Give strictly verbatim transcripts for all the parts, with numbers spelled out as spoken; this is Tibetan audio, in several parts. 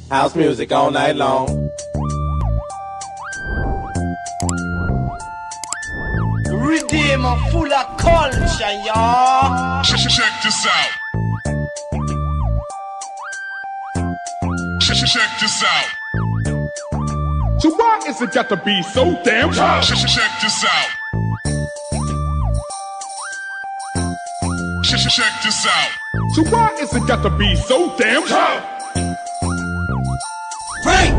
House music all night long. Redeem full of culture, y'all. Check, check this out. Check, check this out. So why is it got to be so damn tough? Check, check this out. Check, check this out. So why is it got to be so damn tough? Break!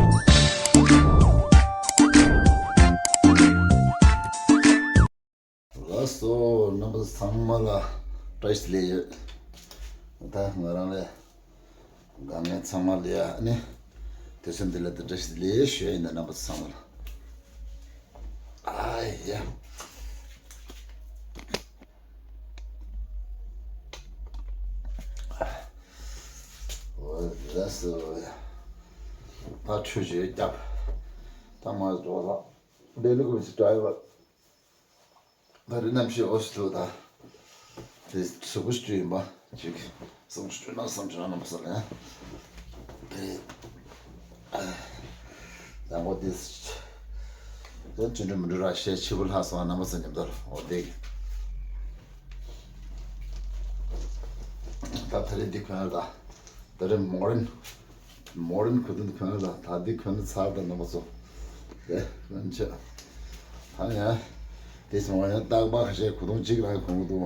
ལགས་སོ། རྣམ་པ་ཚང་མ་ལ་བཀྲ་ཤིས་བདེ་ལེགས་ཡོད། ད་ང་རང་ལས་དགའ་ངན་ཚང་མ་ལ་ཡ་ནི་དུས་ཚོད་འདི་ལ་ད་བཀྲ་ཤིས་བདེ་ལེགས་ཞུ་ཡ་ཡིན། ད་རྣམ་པ་ཚང་མ་ལ། ཨ་ཡ། འོ་ལགས་སོ། ད་ཆུ་ཞིག་བརྒྱབ། ད་མ་འགྲོ་ལ་ལས་ལུགས་མི་ཚེ་འདྲ་ཡོད་པ། ད་རེས་གནམ་གཤིས་འོ་ཞིག་འདུག་ད། དེ་གཟུགས་པོ་ཞིག་ཡིན་པ་ཅིག་བསམ་ཞིག་སྤྲོད་ན་བསམ་ཞིག་ན་རྣམ་པ་ཚོ་ལ་ཡང་། དེ་ལ་འོ་དེ་ད་ཅི་འདྲ་མི་འདྲ་ར་བཤད་ཕྱི་པོ་ལྷག་སོང་། རྣམ་པ་ཚོ་མཉམ་དུ་འོ་དེ་ད་ད་རེས་འདི་གོན་ད། ད་རེས་མོ་རན། མོ་རན་གོས་ཐུང་གོན་ལ་ད་འདི་གོན་ཚར་ད་རྣམ་པ་ཚོ། དེ་གོན་ཆེ། ད་ཡང་། དེ་སོང་བ་ཡང་རྟག་པར་ཁ་ཤས་གོས་ཐུང་གཅིག་ལ་གོན་གི་འདུག་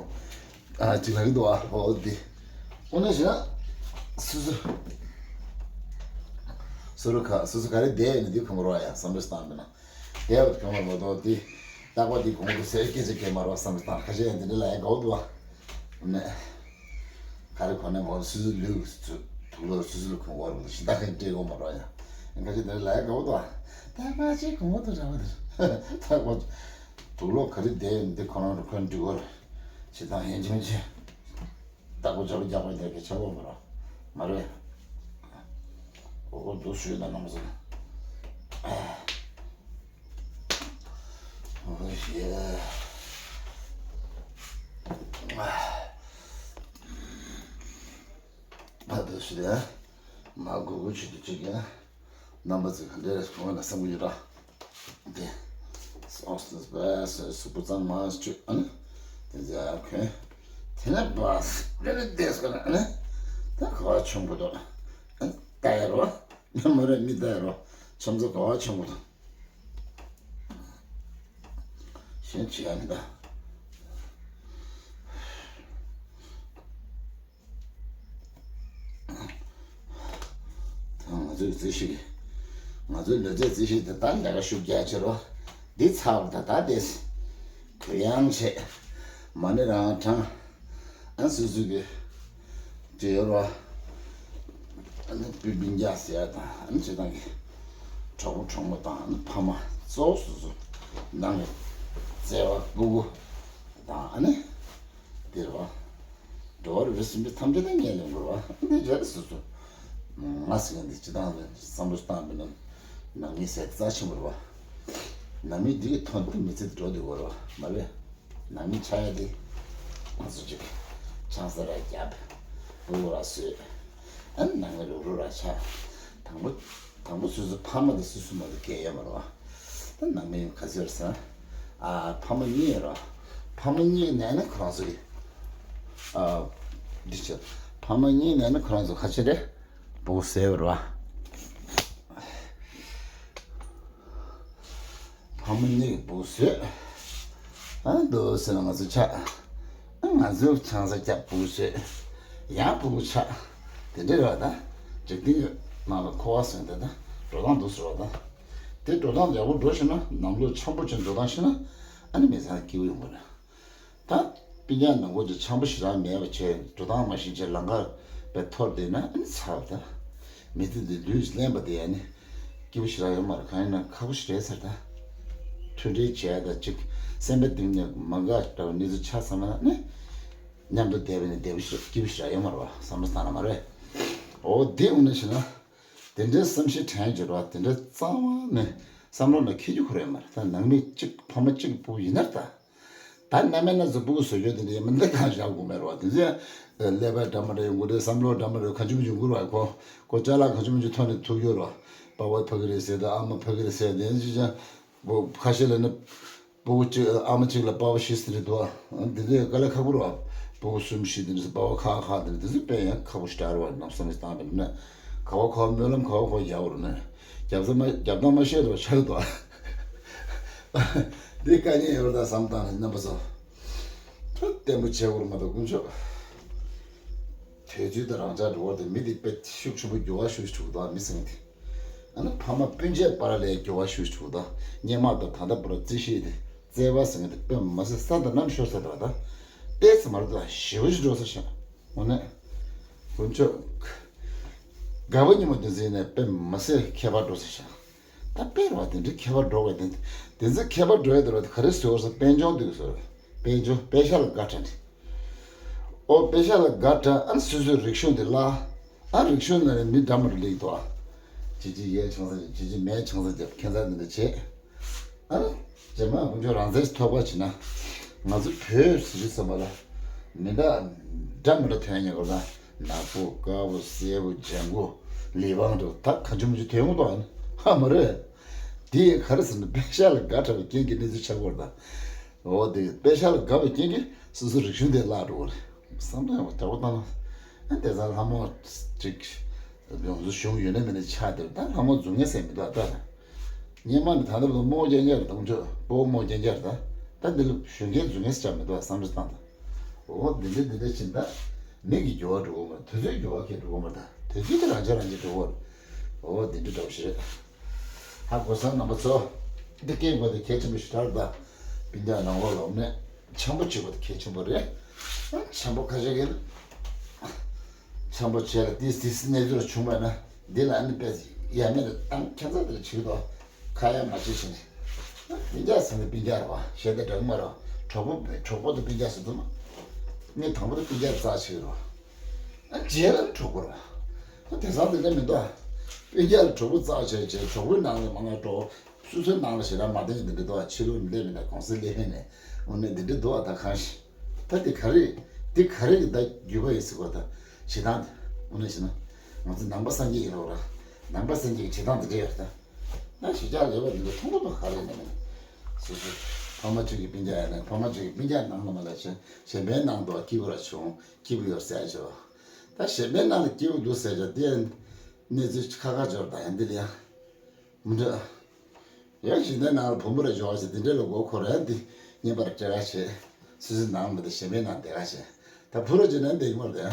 ཨ་གཅིག་ལ་གི་འདུག་ཨ་འོ་འདི། དངོས་གནས་བྱས་ན། སུ་སུ། སུ་རུ་ཁ་སུ་སུ་ག་རེ་བསྡད་ཡོད་ན་འདི་གོན་གི་རོགས་ཡ་བསམ་བློ་བཏང་པ་ན། བསྡད་ཡོད་གོན་པ་མ་གཏོགས་འདི། རྟག་པར་འདི་གོན་གི་འདུག་ཟེར་སྐད་ཆ་སྐད་མ་རོགས་བསམ་བློ་བཏང་། ཁ་ཤས་ཡང་འདི་འདྲ་ལ་ཡ་དགའ་བོ་འདུག་ཨ། ནས། ག་རེ་གོ་ནས་མོ་སུ་སུ་ལུས་སུ་དུག་ལོར་སུ་སུ་ལ་གོན་འོར་བ་ཞིག་ད་གིན་སྤྲད་འོ་མ་རོ་ཡ། ཁ་ཅིག་དེ་ལ་ཡ་གོ་དོ། ད་ཁ་ཅིག་གོ་དོ་ར་བ་དེ་ད་གོ། དུག་ལོ་ག་རེ་དེ་འདི་ཁོ་རང་རུ་གོན་འདྲི་འོར་ཞིག་ད་ཧན་ཆེན་ཆེ། ད་གོ་ཇ་བ་རྒྱག་པ་དེ་གི་ཆ་འོ་མ་རོ། མ་རེད། འོ་གོ་དུ་ཞུས་ད་ནམ་སོ། འོ་ཞེས། ཕ་དུ་ཞུ་ལ། མ་གུ་གུ་ཆུ་དུ་ཆུ་གི། རྣམ་པ་ཚོས་ག་འདྲ་རེད་གོང་ལ་བསམ་གི་ཡོད་ར། དེ། སོགས་སུ་སྦས་སུ་སུ་པུ་ཙང་མ་ཆུ་ཨ་ནི། དེ་ཚེ་ཨ་ཁོན། དེ་ནས་བ་སུ་རེ་རེ་བསྡད་སོང་ན་ཨ་ནི། ད་ག་བ་ཆུང་པོ་དོ། ཨ་ནི་ད་ཡ་རོ། ང་མ་རེད་མི་ད་ཡ་རོ། ཆམ་ཚ་ག་བ་ཆུང་པོ་དོ། གཞན་ཅི་ཡང་མི་ད། ད་ང་ཚོའི་རྩིས་ཤིག་ང་ཚོའི་ལོ་ཚད་རྩིས་ཤིག་དེ་ད་ལས་ཀ་ཤུགས་རྒྱག་ཕྱིར་རོ། འདི་ཚར་བ་ད་ད་དེ། གུ་ཡངས་བྱས། མ་ཎི་རང་བགྲང་། ཨ་སུ་སུ་གི། དེ་ཡོད་རོ། ཨ་ནི་པི་པིན་རྒྱག་ཟེར་ཡ་དང་ཨ་ནི་བྱེད་སྟངས་ཀྱི། གྲོགས་པོ་གྲོགས་མོ་དང་ཨ་ནི་ཕ་མ་གཙོ་བོ་སུ་སུ། ནང་གི། བརྩེ་བ་སྤུ་གུ། དང་ཨ་ནི། དེ་རོ། འགྲོ་བ་རིགས་སུ་འབྱེད་ཐམས་ཅད་ལ་ངེས་ལེན་དགོས་པ་འདི་རེད་སོ་སོ། ང་ཟེར་མཁན་འདི་སྤྱི་བཏང་ལ་བསམ་བློ་བཏང་པ་ན། ནང་མི་ཟེར་རྩ་ཆེན་པོ་རེད་པ། ནང་མི་འདི་གི་དོན་དུ་མི་ཚེ་འདི་འགྲོ་བསྡད་དགོས་རེད་པ་མ་རེད། ནང་མི་ཆགས་ཡ་འདི། ང་ཚོ་ཅིག་ཆང་ས་ར་རྒྱབ། འུ་ར་གསོད། ཨ་ནི་ནང་མི་རུག་རུག་ར་ཆགས། དང་པོ། དང་པོ་སོ་སོའི་ཕ་མ་དང་སོ་སོ་མ་གཏོགས་སྐྱེ་ཡོད་མ་རེད་པ། ད་ནང་མི་ག་ཚོད་རེད་ཟེར་ན། ཨ་ཕ་མ་གཉིས་ཡོད་རེད་པ། ཕ་མ་གཉིས་ནས་ནི་ཁོ་རང་ཚོ་གི། ཨ། འདི་ཆེ། ཕ་མ་གཉིས་ནས་ནི་ཁོ་རང་ཚོ་ཁ་ཆེ་རེད། སྤུ་གུ་བཟས་ཡོད་རེད་པ། ཕ་མ་གཉིས་ཀྱི་སྤུ་གུ་བཟས། ཨ་འདུག་ཟེར་ན་ང་ཚོ་ཆགས། ང་ཚོའི་ཆང་ས་རྒྱབ་སྤུ་གུ་བཟས། ཡང་སྤུ་གུ་ཆགས། དེ་འདྲ་རེད་པ་ད། འཇིག་རྟེན་ནང་ལ་འཁོར་བ་ཟེར་འདི་ད་འགྲོ་སྟངས་འདུག་ཟེར་བ་ད། དེ་འགྲོ་སྟངས་ཡག་པོ་འགྲོ་ཤེས་ན་ནང་ལོགས་འཆམ་པོ་བྱས་འགྲོ་སྟངས་ཤེས་ན་ཨ་ནི་མི་ཚང་སྐྱིད་པོ་ཡོང་གི་རེད། ད་སྤུན་ཀྱག་ནང་ཁུལ་དུ་འཆམ་པོ་ཞེ་དྲག་མེད་པ་བྱས་འགྲོ་སྟངས་མ་ཤེས་བྱས་ལམ་ཁ་བས་འཐོར་བསྡད་ན་ཨ་ནི་ཚར་བ་ད། མི་ཚེ་འདི་ལུས་ལེན་པ་དེ་ཨ་ནི། སྐྱིད་པོ་ཞེ་དྲག་ཡོད་མ་རེད། གང་ཡིན་ན་ཁག་པོ་ཞིག་རེད་ཟེར་ད། མཐུན་སྒྲིལ་བྱས་ད་ཅིག་སེམས་པ་གཏིང་ནས་མ་དགའ་འདྲ་བ་གནས་ཚུལ་ཆགས་ཚར་ན་ནི། མཉམ་དུ་བསྡད་པ་ནི་བདེ་པོ་ཞིག་སྐྱིད་པོ་ཞིག་ཡོད་མ་རེད་པ་བསམ་བློ་བཏང་ན་མ་རེད། འོ་དེ་འོང་ན་ཞེ་ན། དེ་འདྲའི་བསམ་ཤེས་དྲན་གྱི་རེད་པ། དེ་འདྲའི་རྩ་བ་ནས་བསམ་བློ་ལ་འཁྱེར་རྒྱུ་ཁོ་རང་ཡོད་མ་རེད། ད་ནང་མི་གཅིག་ཕ་མ་གཅིག་གི་སྤུ་གུ་ཡིན་ན་ད། ད་གནའ་མེད་ན་ཚོ་སྤུ་གུ་བཟོ་རྒྱུ་དེ་འདྲ་ཡིན་མིན་ད་གང་བཞག་དགོས་མེད་རོགས། དེ་ཚོ་ཀླད་པ་འདྲ་མ་འདྲ་ཡོང་གི་རེད། བསམ་བློ་འདྲ་མ་འདྲ་གང་བྱུང་མི་བྱུང་གི་རོགས། ཁོ་ཁོ་ཅ་ལག་གང་བྱུང་མི་བྱུང་ཐོག་ནས་ཐུག་ཡོད་རོགས། པ་ཕ་ཕ་གི་རེད་ཟེར་དང་ཨ་མ་ཕ་གི་རེད་ཟེར་དེ་ཅི་ཅང་། ཁ་ཤས་ལ་ནི་སྤུ་གུ་གཅིག་ཨ་མ་གཅིག་ལ་པ་ཕ་བཞི་ཟེར་རེད་འདུག་ཨ། འདི་འདྲའི་དཀའ་ལས་ཁག་པོ་རོགས། སྤུ་གུ་གསུམ་བཞི་དེ་འདྲ་པ་ཕ་ཁག་ཁག་དེ་འདྲ་དེ་ཚོ་དཔེ་ཡང་ཁག་པོ་ཞེ་དྲག་རེད་བ། ནམ་བསམ་བློ་བཏང་བ་ཡིན་ན་ག་བ་ག་བ་སྨོན་ལམ་ག་བ་ག་བ་རྒྱག་པ་རེད་ན་རྒྱབ་ས་མ་རྒྱབ་སྟངས་མ་ཤེས་རེད་བ། ཆགས་འདུག་ཨ། འདི་དཀའ་ངལ་ཡོད་རེད་ད་བསམ་བཏང་ནས་རྣམ་པ་ཚོ། ཐུགས་བརྟན་པོ་བྱེད་དགོས་རེད་མ་གཏོགས་དཀོན་མཆོག་དུས་ཚོད་དང་རང་ཅག་འགྲོ་བར་དུ་མི་དེ་དཔེ་ཤུགས་ཆེན་པོ་འགྱུར་བ་ཤུགས་ཆེ་འགྲོ་གི་འདུག་ཨ། མི་ཟེར་མཁན་དེ། ཨ་ནི་ཕ་མ་སྤུན་མཆེད་བར་ལ་འགྱུར་བ་ཤུགས་ཆེ་འགྲོ་གི་འདུག་སྔོན་མ་དང་ད་ལྟ་བར་རྩིས་ཞིབ་དེ་བརྩེ་བ་ཟེར་མཁན་དེ་དཔེ་མ་སྲིད་ས་དང་གནམ་ཤོར་ས་འདྲ་བ་དང་། ཏོག་ཙམ་མ་རེད་ད་ཞེ་པོ་ཞིག་འགྲོ་ས་ཤག་དངོས་གནས། དཀོན་མཆོག་དགའ་བོ་ཉིན་མོ་དེ་ཚོ་ཡིན་ནའི་དཔེ་མ་སྲིད་ཁྱད་པར་འགྲོ་ས་ཤག་ད་དཔེ་རེད་བ། དེ་འདྲའི་ཁྱད་པར་འགྲོ་བས་དེ་དེ་ཚོ་ཁྱད་པར་འགྲོ་ཡས་དེ་རེད་བ། དེ་ག་རེ་ཟེར་བ་ཟེར་དཔལ་འབྱོར་འདུག་ཟེར། དཔལ་འབྱོར་པེ་ཤ་ལ་དགའ་དྲགས་ནས། ཨོ་པེ་ཤ་ལ་དགའ་དྲགས། ཨ་ནི་སོ་སོའི་རིག་གཞུང་དེ་བརླག་ཨ་རིག་གཞུང་ནང་ནས་མི་འདྲ་མི་འདྲ་སླེབས་འདུག་ཨ། ཅི་ཅི་ཡས་ཆང་ས་ཅི་ཅི་མས་ཆང་ས་རྒྱབ་ཁྱད་མཚར་འདི་འདྲ་བྱེད། ཨ་ནི་རྗེས་མ་དཀོན་མཆོག་རང་བཙན་ཐོབ་པ་བྱས་ན་ང་ཚོ་བོད་ཟེར་དུས་ཙམ་པ་ལ་མི་འདྲ་འདྲ་མི་འདྲ་ཐོན་ཡ་ཉེ་གོ་ད། ནག་པོ་དཀར་པོ་སེར་པོ་ལྗང་གུ་ལི་བང་འདྲ་ད་གང་བྱུང་མི་བྱུང་ཐོན་འོང་དོ་ཨ་ནི་ཧ་མ་རེད། དེ་ཡི་ག་རེ་ཟེར་ན་པེ་ཤ་ལ་དགའ་དྲགས་པའི་རྐྱེན་གྱིས་གནས་ཚུལ་ཆགས་ཀྱི་ཡོད་རེད་ད། འོ་དེ་པེ་ཤ་ལ་དགའ་བའི་རྐྱེན་གྱིས་སོ་སོའི་རིག་གཞུང་དེ་བརླག་འགྲོ་གི་རེད། བསམ་བློ་ཡག་པོ་ཡག་པོ་བཏང་ན། ཨ་དེ་ཚང་ལྷ་མོ་ཅིག་ཡོངས་སུ་གཞུང་ཡོད་ན་མེད་ན་ཆགས་བསྡད་ད་ལྷ་མོ་རྫུན་ངན་ཟེར་མི་འདུག་ད། སྔོན་མ་ནི་ད་ལྟ་བར་དུ་རྨོ་རྒྱན་རྒྱལ་དང་ཆོས་སྤོ་རྨོ་རྒྱན་རྒྱལ་ད། ད་འདི་ལ་གཞོན་སྐྱེས་རྫུན་ངན་ཟེར་བྱ་མི་འདུག་བསམ་བློ་བཏང་ད། འོ་འདི་འདྲ་འདི་འདྲ་ཕྱིན་ད། མི་གི་འགྱུར་བ་འགྲོ་གི་མ་རེད། དུས་ཚོད་འགྱུར་བ་གས་འགྲོ་གི་མ་རེད་ད། དུས་ཚོད་དེ་རང་ཆ་རང་གིས་འགྲོ་གི་རེད། འོ་འདི་འདྲ་འདྲ་བོ་ཞིག་རེད། ཧ་གོ་སོང་རྣམ་པ་ཚོ། འདི་སྐད་དགོས་དེ་གལ་ཆེན་པོ་ཞིག་ལྟར་ད། སྤུན་ཀྱག་ནང་ལོགས་ལ་འོ་ནས་འཆམ་པོ་བྱེད་དགོས་དེ་གལ་ཆེན་པོ་རེད། འཆམ་པོ་ཁ་ཤས་ཀྱིས་འཆམ་པོ་བྱས་ལ་ཏིས་ཏིས་གནས་ཚུལ་བྱུང་བས་ན་འདི་ལ་ཨ་ནི་དཔེ་ཡ་མེད་ལ་བཏང་ཁྱད་མཚར་དེ་ལ་བྱེད་དོ། ཁ་ཡ་མ་བྱེད་ཞིང་ནས། སྤུན་ཀྱག་ཟེར་ན་སྤུན་ཀྱག་རེད་བ། གཞན་དེ་འདྲ་གི་མ་རེད་བ། གྲོགས་པོ་གྲོགས་པོ་དང་སྤུན་ཀྱག་ཟེར་དུས་ན། ངས་དང་པོ་དེ་སྤུན་ཀྱག་རྩ་ཆེ་གི་རེད་བ། ཨ་རྗེས་ལ་གྲོགས་པོ་རེད་བ། ཨ་དེང་སང་དེ་འདྲ་མི་འདུག་ཨ། སྤུན་ཀྱག་ལ་གྲོགས་པོ་རྩ་ཆེ་བྱས་གྲོགས་པོའི་ནང་ལ་མ་ང་འགྲོ། སོ་སོའི་ནང་ལ་ཞེ་དྲག་མ་བསྟེན་གི་འདི་འདྲ་འདུག་ཨ། ཕྱི་ལོགས་ནས་སླེབས་མིན་ན་གུང་སེང་སླེབས་མིན་ནས་འོ་ནས་འདི་འདྲ་འདུག་ཨ། ད་གང་ཞིག་ད་འདི་ག་རེ། འདི་ག་རེ་གི་ད་རྒྱུ་བ་ཡིན་ཟེར་གོ་ད། བྱེད་སྟངས་འདི་འོ་ན་བྱས་ན། ང་ཚོ་ནང་པ་སངས་རྒྱས་ཡིན་རོགས་ར། ནང་པ་སངས་རྒྱས་ཀྱི་བྱེད་སྟངས་འདི་འདྲ་ཡོད་རེད་ད། ད་གཞིས་ཆགས་ལས་པ་འདི་འདྲ་མཐོང་གི་འདུག་ག་རེ་ནས་མིན། སོ་སོ། ཕ་མ་གཅིག་གི་སྤུན་ཀྱག་ཡིན་ན་ཕ་མ་གཅིག་གི་སྤུན་ཀྱག་ནང་ལ་མ་ལ་ཆེ་གཞན་པའི་ནང་དུ་སྐྱིད་པོ་ར་བྱུང་སྐྱིད་པོ་ཡོད་ཟེར་ཆོག་ད་གཞན་པའི་ནང་ལ་སྐྱིད་པོ་འདུག་ཟེར་ཆོག་དེ་གནས་ཚུལ་ཁ་ཁ་འབྱོར་ད་ཡང་འདི་ལ་ཡང་། མི་འདྲ། ཡང་གཞན་པའི་ནང་ལ་བུ་མོ་ར་འབྱོར་ཟེར་འདི་འདྲ་ལ་མགོ་འཁོར་ར་འདི་བརྙན་པར་སྤྲད་ག་བྱེད། སོ་སོའི་ནང་མི་འདི་གཞན་པའི་ནང་བསྡད་ག་བྱེད། ད་བུ་ར་འབྱོར་ན་འདི་མོ་རེད།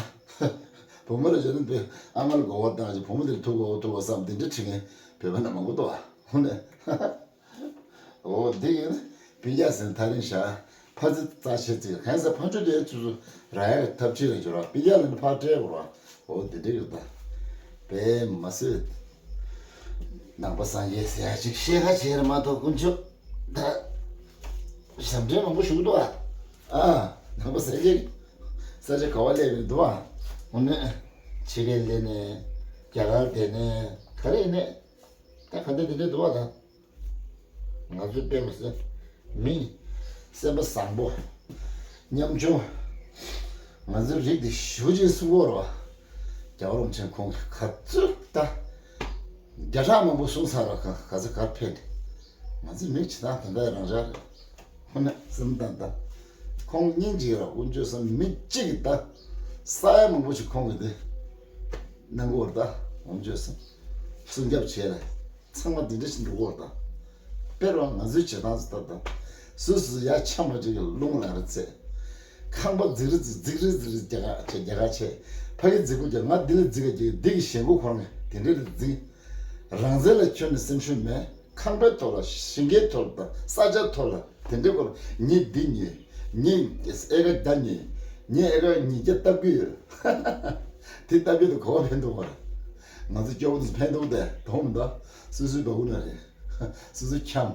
བུ་མོ་ར་འབྱོར་ན་འདི་ཨ་མ་ལ་མགོ་བོ་བཏང་ཞིག་བུ་མོ་འདིར་ཐུག་གོ་ཐུག་གོ་བསམ་འདི་འདྲ་དྲི་ངན་བོད་པ་ན་མང་པོ་འདུག་ཨ། འོ་ནས། འོ་འདི་ཡིན་ན་སྤུན་ཀྱག་ཟེར་ན་ཐག་རིང་ཤག་ཕ་ཚི་རྩ་ཆེ་ཚིག་གང་ཟེར་ཕ་ཆུ་དེ་ཚུ་ཚུ་ར་ཡ་ཐབས་ཆེ་རེ་འབྱོར་བ་སྤུན་ཀྱག་ལ་ནི་ཕར་སྤྲད་དགོས་ར། འོ་འདི་འདྲ་ཡོད་ད། དཔེ་མ་སྲིད། ནང་པ་སངས་རྒྱས་ཟེར་ཡ་ཅིག་ཤེས་ཁ་བྱེད་རེ་མ་གཏོགས་དཀོན་མཆོག་ད། ཞབས་འདྲེན་མང་པོ་ཞུགས་འདུག་ཨ། ཨ། ནང་པ་སངས་རྒྱས་ས་ཆ་ག་བ་སླེབས་ཡོད་འདུག་ཨ། འོ་ནས། ཕྱི་རྒྱལ་སླེབས་ནས་རྒྱ་གར་བསྡད་ནས་ག་རེ་ཡིན་ནས་ད་ག་འདྲ་འདི་འདྲ་འདུག་ཨ་ད། ང་ཚོའི་དཔེ་མི་སྲིད། མི། སེམས་པ་བཟང་པོ། ཉམ་ཆུང་། ང་ཚོའི་རིགས་འདི་ཞེ་པོ་ཅིག་སྲུང་གི་ཡོད་རེད་བ། རྒྱལ་བ་རིན་པོ་ཆེ་ཁོང་གིས་ག་ཚོད་ད། བརྒྱ་ཕྲག་མང་པོ་གསུངས་ཚར་བ་ག་ག་ཚོད་གར་ཕེབས་ནས། ང་ཚོའི་མི་བྱེད་སྟངས་དེ་འདྲ་རང་འཇགས་རེད། ཁོ་ན་སེམས་ཏང་ཏང་། ཁོང་སྙིང་རྗེ་ར་དཀོན་མཆོག་གསུམ་མི་གཅིག་གིས་ད། ས་ཡ་མང་པོ་ཞིག་ཁོང་གིས་དེ། གནང་གི་ཡོད་རེད་ད་དཀོན་མཆོག་གསུམ། སྲུང་སྐྱོབ་བྱས་ལ། ཚང་མ་འདི་འདྲ་ཞིག་འགྲོ་གི་ཡོད་རེད་ད། དཔེར་བ་ང་ཚོའི་བྱེད་སྟངས་སུ་ལྟ་དང་། སུ་སུ་ཡ་ཆ་མ་འཇིག་གི་རླུང་ལ་རེ་ཚེ། ཁང་པ་རྫིག་རི་རྫིག་རྫིག་རི་རྫིག་རི་རྒྱ་གར་བྱེད་རྒྱ་གར་བྱེད། ཕ་གི་རྫིག་པོ་རྒྱ་ང་འདི་ལ་རྫིག་ག་རྒྱ་འདི་གི་ཞེན་ཁོག་ཁོ་རང་གི་དེ་འདྲ་རེ་རྫིག་རང་བཙན་ལ་ཁྱོན་ནས་སེམས་ཤུགས་མེད། ཁང་པའི་ཐོག་ལ་ཞིང་ཁའི་ཐོག་ལ་དང་ས་ཆའི་ཐོག་ལ་དེ་འདྲའི་སྐོར་ངས་འདི་ཉོས། ངས་ཨེ་ཀ་བརྒྱ་ཉོས། ངས་ཨེ་ཀ་ཉིས་བརྒྱ་བཏབ་ཀྱི་ཡོད། དེ་བཏབ་ཀྱི་འདུག་ག་བ་ཕན་ཐོགས་པ་རེད། ང་ཚོ་སྐྱོ་བོ་དེ་ཚོ་ཕན་ཐོགས་དེ་དོགས་མི་འདུག་སོ་སོའི་བ་གུ་ན་རེད། སོ་སོའི་འཁྱམ།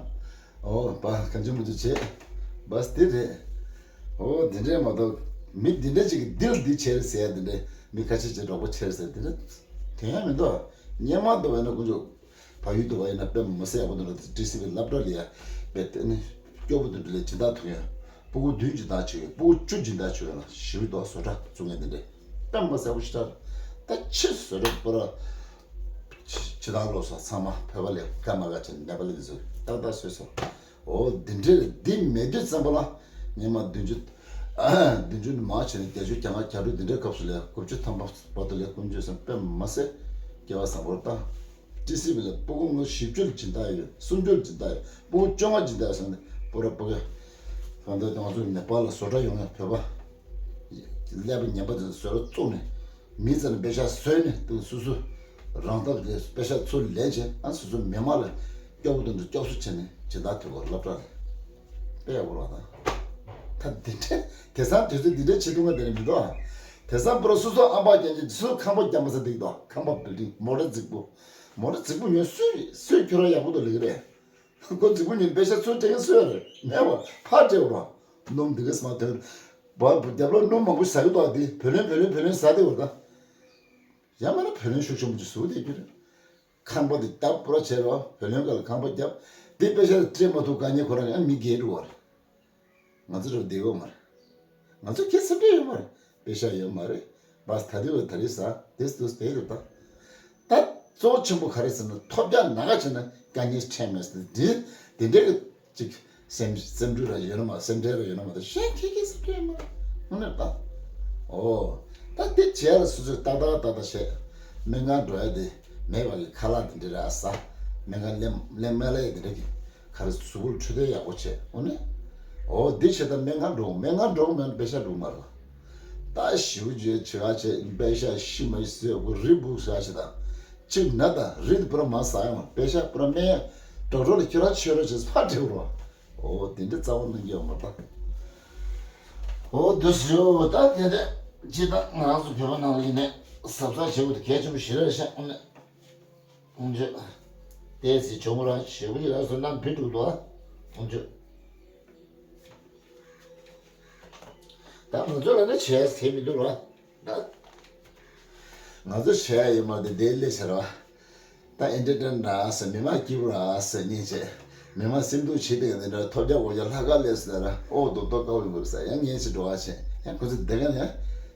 ཨོ་བ་གང་བྱུང་མི་བྱུང་བྱེད། བས་དེ་རེད། ཨོ་དེ་འདྲས་མ་གཏོགས་མི་དེ་འདྲས་ཅིག་གིས་འདི་ལ་འདི་བྱས་རེད་ཟེར་ཡ་དེ་འདྲས་མི་ཁ་ཤས་ཀྱིས་གྲོགས་པོ་བྱས་རེད་ཟེར་དེ་འདྲས་དོན་ཡ་མི་འདུག་སྔོན་མ་འདུག་བས་ན་དཀོན་མཆོག་བལ་ཡུལ་དུ་བ་ཡིན་ན་དཔེ་མི་སྲིད་ཡག་པོ་འདུག་ལ་ཏི་སི་བི་སློབ་གྲྭ་ལ་ཡ་དཔེ་དེ་ནི་སྐྱོ་པོ་འདུག་འདྲ་ལས་སྦྱིན་བདག་ཐུག་ཡ་ སྤུ་གུ་བདུན་སྦྱིན་བདག་བྱེད་ཡོད། སྤུ་གུ་བཅུ་སྦྱིན་བདག་བྱེད་ཡོད་ལ། ཞེ་པོ་འདུག་བཟོ་གྲྭ་བཙུགས་མཁན་དེ་འདྲས་དཔེ་མ་ཟད་པོ་ཞེ་དྲག་ད་ཕྱིར་བཟོ་གྲྭ་པོ་ར་ཕྱི་ཕྱི་ཐང་ལོགས་སུ་ཚང་མ་བོད་པ་ལས་ཀ་མ་ག་བྱས་ནས་ནེ་པ་ལི་ཚོས་ཏག་ཏག་བཟོས་སོང་། འོ་འདི་འདྲས་འདི་མེད་དུས་ཙམ་པ་ལ་ཉི་མ་བདུན་ཅུ་བདུན་ཅུ་མང་ཆེ་ནས་བརྒྱད་ཅུ་གྱ་ལྔ་གྱ་དྲུག་འདི་འདྲའི་སྐབས་སུ་ལས་དགུ་བཅུ་ཐམ་པ་བར་དུ་ལས་ཀུན་སྤྱོད་བཟང་དཔེ་མ་ཟད་སྐལ་བ་བཟང་པོར་བཏང་། ཏི་སི་བི་ལ་སྤུ་གུ་ངོ་བཞི་བཅུ་ལ་སྦྱིན་བདག་ཡོད། སུམ་ཅུ་ལ་སྦྱིན་བདག་ཡོད། སྤུ་གུ་བཅོ་ལྔ་སྦྱིན་བདག་ཡོད་ཟེར་ནས་པོ་ར་པོ་གེ་གང་ལྟར་ང་ཚོ་ནེ་པ་ལ་བཟོ་གྲྭ་ཡོང་ཡང་བོད་པ་ཀླད་པ་ངན་པ་དེ་ཚོ་བཟོ་གྲྭ་བཙུགས་ནས་མི་ཚེ་ནས་པེ་ཤག་བཟོས་ནས་དུ་སོ་སོ་རང་ཐབས་ཀྱིས་པེ་ཤག་ཚུར་ལེན་བྱས། ཨ་སོ་སོ་མི་མང་ལ་སྐྱོ་པོ་དུ་འདྲ་སྐྱོ་སུ་བྱས་ནས་སྦྱིན་བདག་ཐུབ་པ་སློབ་གྲྭ་ལ་དཔེ་ཡག་པོ་རེད་བ། ད་ད་དེ་འདྲ་དེང་སང་དུས་ཚོད་འདི་འདྲ་བྱེད་ཐུབ་ང་དེ་ནས་མི་འདུག་ཨ། དེང་སང་པོ་ར་སོ་སོ་ཨམ་པ་རྒྱག་གི་སོ་སོ་ཁང་པ་རྒྱག་མ་ས་འདུག་དོ། ཁང་པ་བིལ་ཌིང་མོ་ཊ་རྫིག་པོ། མོ་ཊ་རྫིག་པོ་ཉོས་སུས་སུས་ཁྱོད་རང་ཡག་པོ་དུ་ལེགས་རེད། ཁོ་རྫིག་པོ་ཉོས་པེ་ཤ་ཚུར་སྤྲད་མཁན་སུ་ཡོད་རེད། མེད་པ་ཕར་སྤྲད་པ་ར། སྣུམ་འདི་གས་མ་ཐོན། བ་རྒྱབ་ལ་སྣུམ་མང་པོ་ཟ་གི་འདུག་ཨ། དེ་བུ་ལོན་བུ་ལོན་བུ་ལོན་ཟ་དེ་བར་ད། ཡང་མིན་ན་བུ་ལོན་ཤུགས་ཆེན་པོ་ཅིག་བཟོ་བསྡད་རྒྱུ་རེད། ཁང་པ་དེ་བརྒྱབ་པོ་ར་བྱས་ར་བུ་ལོན་ག་ལ་ཁང་པ་བརྒྱབ། དེ་པེ་ཤ་དེ་སྤྲད་མ་ཐུབ་དཀའ་ངལ་ཁོ་རང་ཡང་མི་རྒས་འགྲོ་བ་རེད། ང་ཚོ་ར་བསྡད་ཡོད་མ་རེད། ང་ཚོ་ཁྱེད་སེམས་ཁྲལ་ཡོད་མ་རེད། པེ་ཤ་ཡོད་མ་རེད། བས་ད་དུས་བས་ད་རེས་ཟ་དེ་དུས་དེ་རེད་ད། ད་གཙོ་བོ་ཆེན་པོ་ག་རེ་ཟེར་ན་ཐོབ་རྒྱག་ན་ག་བྱས་ན་དཀའ་ངལ་འཕྲད་མེད་ཟེར་འདི་དེ་འདྲའི་གི་ཅིག་སེམས་སེམས་འགུལ་ར་ཡོད་ན་མ་སེམས་ཁྲལ་ར་ཡོད་ན་མ་ད་གཞན་ཁྱེད་ཀྱིས་སེམས་ཁྲལ་མ་རེད་ད། འོ་ད་དེ་བྱས་ལ་སོ་སོས་ཏག་ཏག་ཏག་ཏག་བྱས། སྨན་ཁང་འགྲོ་ཡ་དེ་མེད་པ་གི་ཁ་ལག་དེ་འདྲ་ར་ཟ། སྨན་ཁང་སླེབས་སླེབས་མ་སླེབས་དེ་འདྲ་གི་ག་རེ་གཟུགས་པོར་འཕྲོད་བསྟེན་ཡག་པོ་བྱས་འོ་ནི། འོ་འདི་བྱས་ད་སྨན་ཁང་འགྲོ་སྨན་ཁང་འགྲོ་མེད་པེ་ཤ་འགྲོ་མ་རེད། ད་ཞིའུ་བརྗོད་བྱེད་ག་བྱེད་པེ་ཤ་ཤི་མ་ཤི་ཟོས་གོ་རི་སྦུག་ཟ་ཞེ་ད། གཅིག་ན་ད་རི་དེ་པུ་ར་མ་ཟ་ཡོང་པེ་ཤ་པུ་ར་སྨན་ཌོག་ཊར་ལ་ཁྱོད་རང་ཆོས་རོགས་བྱེད་ཕ་འདྲེ་བོ་རོ། འོ་དེ་འདྲ་རྩ་བ་གནང་གི་ཡོད་མ་རེད། འོ་དུ་ཞོ་ད་དེ་འདྲ་ཅི་ད་ང་རང་ཚོ་བོད་པ་ནང་ལ་ཡིན་ནས་གཟབ་གཟབ་བྱེད་དགོས་དེ་གལ་ཆེན་པོ་ཞེ་དྲག་རེད་ཤག་ཨ་ནི། ཁོང་ཚོས་ཏོག་ཙམ་བྱུང་ར་ཞེ་པོ་ཅིག་ལ་བཟོ་ན་འབི་འགྲོ་འདུག་ཨ། ཁོང་ཚོས་ད་ང་ཚོ་ལ་ནི་བྱས་ཟེར་མི་འདུག་ར། ད་ང་ཚོ་བྱས་ཡོད་མ་རེད་དེ་ལས་བྱས་ར། ད་ཨེན་ཊར་ཊེན་ར་ཟེར་མི་མང་སྐྱིད་པོ་ར་ཟེར་སྙིང་རྗེ། མི་མང་སེམས་སྡུག་བྱེད་དེ་འདི་འདྲ་ཐོབ་རྒྱག་གོ་རྒྱག་ལྷག་དཀར་ལས་ཟེར་ར་ཨོ་རྡོག་རྡོག་དཀར་པོ་ཡིན་པ་རེད་ཟེར་ཡང་ངས་ཅིག་འགྲོ་བ་བྱས་ཡང་ཁོ་ཚོ་དེ་ག་ནས་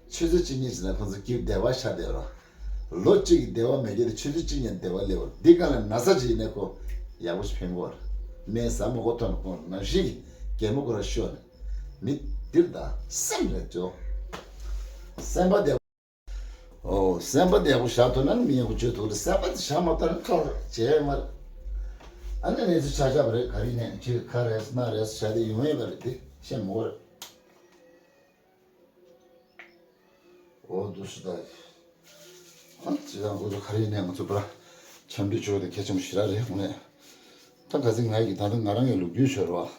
ཆུ་ཚོད་གཅིག་གཉིས་ཟིན་ན་ཁོ་ཚོ་སྐྱིད་བདེ་བ་ཤར་བསྡད་ར། ལོ་གཅིག་གི་བདེ་བ་མེད་ཀྱི་དེ་ཆུ་ཚོད་གཅིག་ཉིན་བདེ་བ་སླེབས་པར་འདི་ག་ལ་ན་ཚ་ཅིག་ཡིན་ནའི་ཁོ་ཡག་པོ་ཞིག་ཕན་གོ་ར། སྨན་ཟ་མ་གོ་ཐོན་ཁོང་ནམ་ཞིག་གི་གད་མོ་ཁོ་ར་ཤོར་ནས་མི་འདིར་ད་སེམས་རེ་ཅོ། སེམས་པ་བདེ་བོ། ཨོ་སེམས་པ་བདེ་བོ་བཞག་ཐུབ་ན་ནི་མི་ཡག་པོ་བྱེད་ཐུབ་རེད། སེམས་པ་དེ་བཞག་མ་ཐུབ་ན་ཁ་བྱས་མ་རེད། ཨ་ནི་གནས་ཚུལ་ཆགས་ཆགས་པ་རེད། ག་རེ་ནས་ཅིག་ཁ་རེད་སྣ་རེད་བྱ་དེ་ཡོང་ཡོད་པ་རེད་དེ་བཤད་མ་གོ་རེད། འོ་འདུག་སེ་ད། ཨ་ཅི་དང་འོ་འདུག་ག་རེ་ཡིན་ནའི་ང་ཚོ་པ་ར་འཆམ་མཐུན་ཆོས་དེ་གལ་ཆེན་པོ་ཞེ་དྲག་རེད་དངོས་གནས། ད་ག་ཚོད་ང་ཡི་ད་ལྟ་ང་རང་གི་ལོ་རྒྱུས་ཤོད་རོགས།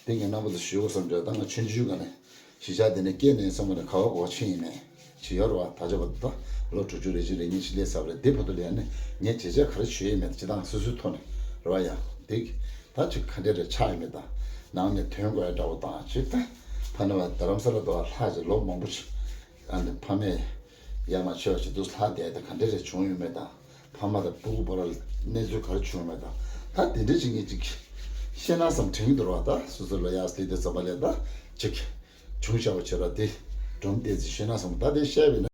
དེ་ངས་རྣམ་པ་ཚོ་ཞུ་དགོས་བསམ་བྱས། ད་ང་ཆུང་ཆུང་ག་ནས་གཞིས་ཆགས་དེ་ནས་སྐྱེས་ནས་བསམ་པ་ནས་ག་བ་གོ་བ་ཕྱིན་ཡིན་མེད་ཅི་ཡོད་རོགས། ད་ཆ་བ་ད་ལོ་དྲུག་ཅུ་རེ་གཅིག་རེ་གཉིས་ཅི་སླེབས་ཚར་བ་རེད། དེ་བར་དུ་ལ་ཡང་ནས་ངས་བྱས་རྗེས་ག་རེ་བྱུང་ཡིན་མེད་ཅི་དང་སོ་སོའི་ཐོག་ནས་རོགས་ཡ་དེ། ད་ཅིག་ག་འདྲ་རེ་ཆགས་ཡོད་མེད་ད། ནང་ནས་དོན་དགོས་ཡ་འདྲ་བོ་དང་ཅིག་ད། ཕ་ནས་བ་རྡ་རམ་ས་ལ་དུ་བ་ལྷག་ཅིག་ལོ་མང་པོ་ཞིག་ཨ་ནི་ཕ་མས་ཡར་མར་ཆོས་ཅིག་ཏུ་ལྷག་བསྡད་དེ་ག་འདྲ་རེ་བྱུང་ཡོད་མེད་དང་། ཕ་མ་དང་སྤུ་གུ་བར་ལ་གནས་ཚུལ་ག་རེ་བྱུང་ཡོད་མེད་དང་། ད་དེ་འདྲ་ཅིག་ངས་ཅིག་ཤེས་ན་བསམ་དྲན་གྱི་འདུག་ར། ད་སོ་སོ་ལ་ཡག་སླེབས་དུས་ཙམ་པ་ལས་ད་ཅིག་བྱུང་བཞག་པ་བྱས་ར་དེ་སྒྲུང་བལྟས་ཚེ་ཤེས་ན་བསམ། ད་དེ་བཤད་པ་ཡིན་ན།